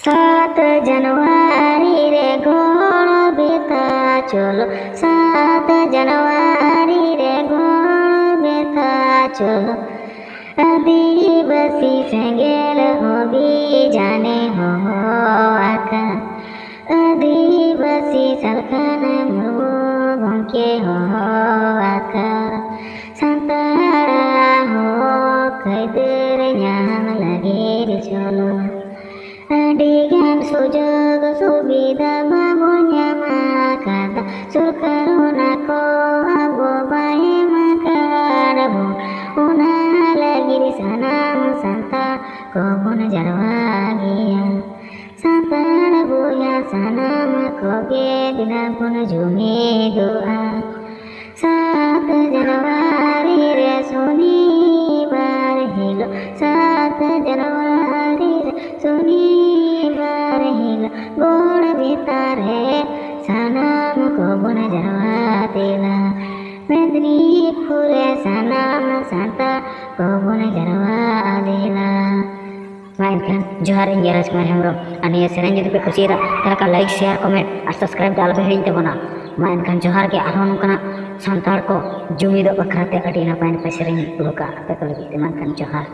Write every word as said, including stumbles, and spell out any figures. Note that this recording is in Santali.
ᱥᱟᱛ ᱡᱟᱱᱩᱣᱟᱨᱤ ᱨᱮ ᱜᱚᱲ ᱵᱮᱛᱟ ᱪᱚᱞᱚ, ᱥᱟᱛ ᱡᱟᱱᱩᱣᱟᱨᱤ ᱨᱮ ᱜᱚᱲ ᱵᱮᱛᱟ ᱪᱚᱞᱚ᱾ ᱟᱹᱫᱤᱵᱟᱹᱥᱤ ᱥᱮᱸᱜᱮᱞ ᱚᱵᱷᱤᱡᱟᱱᱮ ᱦᱚᱦᱚ ᱟᱠᱟᱫ, ᱟᱹᱫᱤᱵᱟᱹᱥᱤ ᱥᱟᱞᱠᱷᱟᱱ ᱢᱩᱨᱢᱩ ᱜᱚᱢᱠᱮ ᱦᱚᱦᱚ ᱟᱠᱟᱫ᱾ ᱥᱟᱱᱛᱟᱲᱟᱜ ᱦᱚᱠ ᱟᱹᱭᱫᱟᱹᱨ ᱧᱟᱢ ᱞᱟᱹᱜᱤᱫ ᱪᱚᱞᱚ᱾ ᱟᱹᱰᱤ ᱜᱟᱱ ᱥᱩᱡᱳᱜᱽ ᱥᱩᱵᱤᱫᱷᱟ ᱵᱟᱵᱚᱱ ᱧᱟᱢ ᱟᱠᱟᱫᱟ, ᱥᱚᱨᱠᱟᱨ ᱚᱱᱟ ᱠᱚ ᱟᱵᱚ ᱵᱟᱭ ᱮᱢ ᱟᱠᱟᱫ ᱵᱚᱱ᱾ ᱚᱱᱟ ᱞᱟᱹᱜᱤᱫ ᱥᱟᱱᱟᱢ ᱥᱟᱱᱛᱟᱲ ᱠᱚᱵᱚᱱ ᱡᱟᱨᱣᱟ ᱜᱮᱭᱟ᱾ ᱥᱟᱱᱛᱟᱲ ᱵᱚᱭᱦᱟ ᱥᱟᱱᱟᱢ ᱠᱚᱜᱮ ᱫᱮᱞᱟ ᱵᱚᱱ ᱡᱩᱢᱤᱫᱚᱜᱼᱟ᱾ ᱥᱟᱛ ᱡᱟᱱᱩᱣᱟᱨᱤ ᱨᱮ ᱥᱚᱱᱤᱵᱟᱨ ᱦᱤᱞᱳᱜ, ᱥᱟᱛ ᱡᱟᱱᱩᱣᱟᱨᱤ ᱨᱮ ᱥᱚᱱᱤᱵᱟᱨ ᱦᱤᱞᱳᱜ ᱜᱚᱲ ᱵᱮᱛᱟ ᱨᱮ ᱥᱟᱱᱟᱢ ᱠᱚᱵᱚᱱ ᱡᱟᱨᱣᱟ ᱫᱮᱞᱟ᱾ ᱢᱮᱫᱽᱱᱤᱯᱩᱨ ᱨᱮ ᱥᱟᱱᱟᱢ ᱥᱟᱱᱛᱟᱲ ᱠᱚᱵᱚᱱ ᱡᱟᱨᱣᱟ ᱫᱮᱞᱟ᱾ ᱢᱟ ᱮᱱᱠᱷᱟᱱ ᱡᱚᱦᱟᱨ, ᱤᱧ ᱜᱮ ᱨᱟᱡᱽᱠᱩᱢᱟᱨ ᱦᱮᱢᱵᱨᱚᱢ᱾ ᱟᱨ ᱱᱤᱭᱟᱹ ᱥᱮᱨᱮᱧ ᱡᱩᱫᱤ ᱯᱮ ᱠᱩᱥᱤᱭᱟᱫᱟ, ᱛᱟᱦᱚᱞᱮ ᱠᱷᱟᱱ like, share, comment ᱟᱨ subscribe ᱫᱚ ᱟᱞᱚᱯᱮ ᱦᱤᱲᱤᱧ ᱛᱟᱵᱚᱱᱟ᱾ ᱢᱟ ᱮᱱᱠᱷᱟᱱ ᱡᱚᱦᱟᱨ ᱜᱮ, ᱟᱨᱦᱚᱸ ᱱᱚᱝᱠᱟᱱᱟᱜ ᱥᱟᱱᱛᱟᱲ ᱠᱚ ᱡᱩᱢᱤᱫᱚᱜ ᱵᱟᱠᱷᱨᱟ ᱛᱮ ᱟᱹᱰᱤ ᱱᱟᱯᱟᱭ ᱱᱟᱯᱟᱭ ᱥᱮᱨᱮᱧ ᱟᱹᱜᱩ ᱠᱟᱜᱼᱟ ᱟᱯᱮ ᱠᱚ ᱞᱟᱹᱜᱤᱫ ᱛᱮ᱾ ᱢᱟ ᱮᱱᱠᱷᱟᱱ ᱡᱚᱦᱟᱨ᱾